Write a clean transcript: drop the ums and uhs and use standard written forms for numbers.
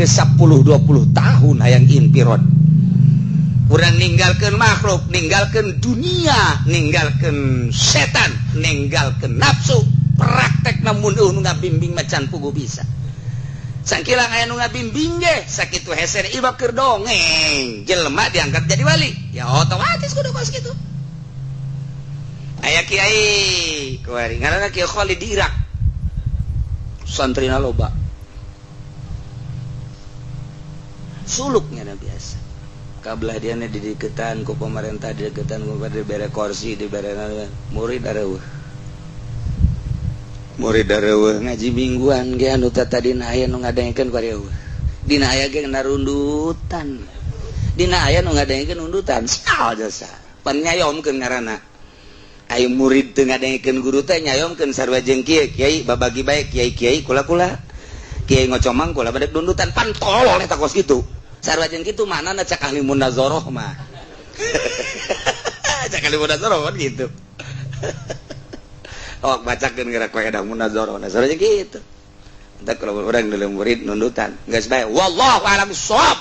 geus 10 20 tahun hayang infirod. Urang ninggalkeun makhluk, ninggalkeun dunia, ninggalkeun setan, ninggalkeun nafsu. Praktek namun nu ngabimbing macan pugu bisa. Sangkilang aya nu ngabimbing ge sakitu hese iba keur dongeng, jelema diangkat jadi wali. Ya otomatis kudu kos kitu. Aya kiai kuari ngaranna Kiai Khalid di Irak. Santrina loba. Suluknya biasa. Kabelah dia dideketan ku pemerintah, dideketan ku dibere kursi, dibere murid dareueuh. Murid dareueuh ngaji mingguan ge anu tadina aya nu ngadengekeun ku eueuh. Dina aya ge narundutan. Dina aya nu ngadengekeun undutan. Saha jasa. Pan nyayomkeun ngaranna. Ayo murid teu ngadengekeun guru teh nyayomkeun sarua jeung kieu, kiai babagi bae kiai-kiai kula-kula. Kiai ngocomang kula bedek dundutan pan tolol eta kos kitu. Sarua jeung kitu manana cak ahli munazarah mah. Cak ahli munazarah kan gitu. Oh bacakeun geura koe da munazarah. Nah sarua jeung kitu. Entar kalau urang dalam murid nundutan geus bae wallahu a'lam bissawab.